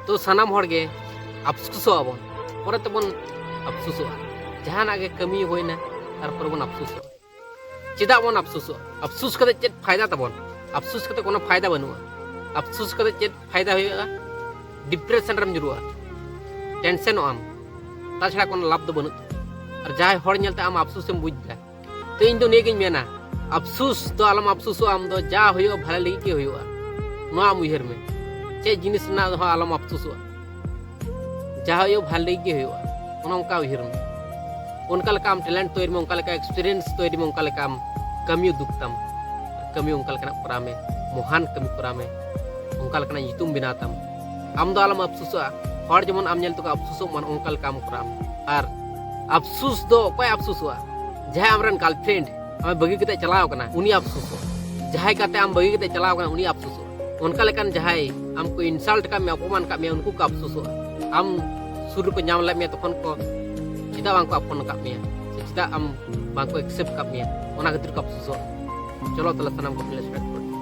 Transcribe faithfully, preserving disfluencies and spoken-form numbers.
ᱛᱚ ᱥᱟᱱᱟᱢ ᱦᱚᱲ ᱜᱮ ᱟᱯᱥᱩᱥᱚᱜ ᱟᱵᱚᱱ, ᱯᱚᱨᱮ ᱛᱮᱵᱚᱱ ᱟᱯᱥᱩᱥᱚᱜᱼᱟ᱾ ᱡᱟᱦᱟᱱᱟᱜ ᱜᱮ ᱠᱟᱹᱢᱤ ᱦᱩᱭᱱᱟ, ᱛᱟᱨᱯᱚᱨᱮ ᱵᱚᱱ ᱟᱯᱥᱩᱥᱚᱜᱼᱟ᱾ ᱪᱮᱫᱟᱜ ᱵᱚᱱ ᱟᱯᱥᱩᱥᱚᱜᱼᱟ? ᱟᱯᱥᱩᱥ ᱠᱟᱛᱮ ᱪᱮᱫ ᱯᱷᱟᱭᱫᱟ ᱛᱟᱵᱚᱱ? ᱟᱯᱥᱩᱥ ᱠᱟᱛᱮ ᱠᱳᱱᱳ ᱯᱷᱟᱭᱫᱟ ᱵᱟᱹᱱᱩᱜᱼᱟ᱾ ᱟᱯᱥᱩᱥ ᱠᱟᱛᱮ ᱪᱮᱫ ᱯᱷᱟᱭᱫᱟ ᱦᱩᱭᱩᱜᱼᱟ? ᱰᱤᱯᱨᱮᱥᱚᱱ ᱨᱮᱢ ᱧᱩᱨᱩᱜᱼᱟ, ᱴᱮᱱᱥᱮᱱᱚᱜ ᱟᱢ, ᱛᱟᱪᱷᱟᱲᱟ ᱠᱳᱱᱳ ᱞᱟᱵᱷ ᱫᱚ ᱵᱟᱹᱱᱩᱜ ᱛᱟᱢᱟ᱾ ᱟᱨ ᱡᱟᱦᱟᱸᱭ ᱦᱚᱲ ᱧᱮᱞᱛᱮ ᱟᱢ ᱟᱯᱥᱩᱥᱮᱢ ᱵᱩᱡᱽ ᱫᱟ, ᱛᱚ ᱤᱧ ᱫᱚ ᱱᱤᱭᱟᱹᱜᱤᱧ ᱢᱮᱱᱟ, ᱟᱯᱥᱩᱥ ᱫᱚ ᱟᱞᱚᱢ ᱟᱯᱥᱩᱥᱚᱜᱼᱟ᱾ ᱟᱢ ᱫᱚ ᱡᱟ ᱦᱩᱭᱩᱜᱼᱟ ᱵᱷᱟᱞᱮ ᱞᱟᱹᱜᱤᱫ ᱜᱮ ᱦᱩᱭᱩᱜᱼᱟ, ᱱᱚᱣᱟ ᱟᱢ ᱩᱭᱦᱟᱹᱨ ᱢᱮ᱾ ᱪᱮᱫ ᱡᱤᱱᱤᱥ ᱨᱮᱱᱟᱜ ᱦᱚᱸ ᱟᱞᱚᱢ ᱟᱯᱥᱩᱥᱚᱜᱼᱟ, ᱡᱟ ᱦᱩᱭᱩᱜᱼᱟ ᱵᱷᱟᱞᱮ ᱞᱟᱹᱜᱤᱫ ᱜᱮ ᱦᱩᱭᱩᱜᱼᱟ, ᱚᱱᱮ ᱚᱱᱠᱟ ᱩᱭᱦᱟᱹᱨ ᱢᱮ᱾ ᱚᱱᱠᱟ ᱞᱮᱠᱟ ᱟᱢ ᱴᱮᱞᱮᱱᱴ ᱛᱚᱭᱨᱤ ᱢᱮ, ᱚᱱᱠᱟ ᱞᱮᱠᱟ ᱮᱠᱥᱯᱤᱨᱤᱭᱮᱱᱥ ᱛᱚᱭᱨᱤ ᱢᱮ, ᱚᱱᱠᱟ ᱞᱮᱠᱟ ᱟᱢ ᱠᱟᱹᱢᱤ ᱩᱫᱩᱜᱽ ᱛᱟᱢ, ᱠᱟᱹᱢᱤ ᱚᱱᱠᱟ ᱞᱮᱠᱟᱱᱟᱜ ᱠᱚᱨᱟᱣ ᱢᱮ, ᱢᱚᱦᱟᱱ ᱠᱟᱹᱢᱤ ᱠᱚᱨᱟᱣ ᱢᱮ, ᱚᱱᱠᱟ ᱞᱮᱠᱟᱱᱟᱜ ᱧᱩᱛᱩᱢ ᱵᱮᱱᱟᱣ ᱛᱟᱢ᱾ ᱟᱢ ᱫᱚ ᱟᱞᱚᱢ ᱟᱯᱥᱩᱥᱚᱜᱼᱟ, ᱦᱚᱲ ᱡᱮᱢᱚᱱ ᱟᱢ ᱧᱮᱞ ᱛᱮᱠᱚ ᱟᱯᱥᱩᱥᱚᱜ ᱢᱟ, ᱚᱱᱠᱟ ᱞᱮᱠᱟ ᱟᱢ ᱠᱚᱨᱟᱣ ᱢᱮ᱾ ᱟᱨ ᱟᱯᱥᱩᱥ ᱫᱚ ᱚᱠᱚᱭ ᱟᱯᱥᱩᱥᱚᱜᱼᱟ? ᱡᱟᱦᱟᱸᱭ ᱟᱢᱨᱮᱱ ᱜᱟᱨᱞᱯᱷᱨᱮᱱᱰ ᱟᱢᱮ ᱵᱟᱹᱜᱤ ᱠᱟᱛᱮ ᱪᱟᱞᱟᱣ ᱠᱟᱱᱟ, ᱩᱱᱤ ᱟᱯᱥᱩᱥᱚᱜᱼᱟ᱾ ᱡᱟᱦᱟᱸᱭ ᱜᱟᱛᱮ ᱟᱢ ᱵᱟᱹᱜᱤ ᱠᱟᱛᱮ ᱪᱟᱞᱟᱣ ᱠᱟᱱᱟ, ᱩᱱᱤ ᱟᱯᱥᱩᱥᱚᱜᱼᱟ᱾ ᱚᱱᱠᱟ ᱞᱮᱠᱟᱱ ᱡᱟᱦᱟᱸᱭ ᱟᱢ ᱠᱚ ᱤᱱᱥᱟᱞᱴ ᱠᱟᱜ ᱢᱮᱭᱟ, ᱚᱯᱚᱢᱟᱱ ᱠᱟᱜ ᱢᱮᱭᱟ, ᱩᱱᱠᱩ ᱠᱚ ᱟᱯᱥᱩᱥᱚᱜᱼᱟ᱾ ᱟᱢ ᱥᱩᱨ ᱨᱮᱠᱚ ᱧᱟᱢ ᱞᱮᱫ ᱢᱮᱭᱟ, ᱛᱚᱠᱷᱚᱱ ᱠᱚ ᱪᱮᱫᱟᱜ ᱵᱟᱝ ᱠᱚ ᱟᱯᱚᱱ ᱠᱟᱜ ᱢᱮᱭᱟ, ᱥᱮ ᱪᱮᱫᱟᱜ ᱟᱢ ᱵᱟᱝ ᱠᱚ ᱮᱠᱥᱮᱯᱴ ᱠᱟᱜ ᱢᱮᱭᱟ, ᱚᱱᱟ ᱠᱷᱟᱹᱛᱤᱨ ᱠᱚ ᱟᱯᱥᱩᱥᱚᱜᱼᱟ᱾ ᱪᱚᱞᱚ ᱛᱟᱦᱞᱮ ᱥᱟᱱᱟᱢ ᱠᱚ ᱢᱤᱞᱮ ᱥᱮᱴᱮᱨ ᱠᱚ᱾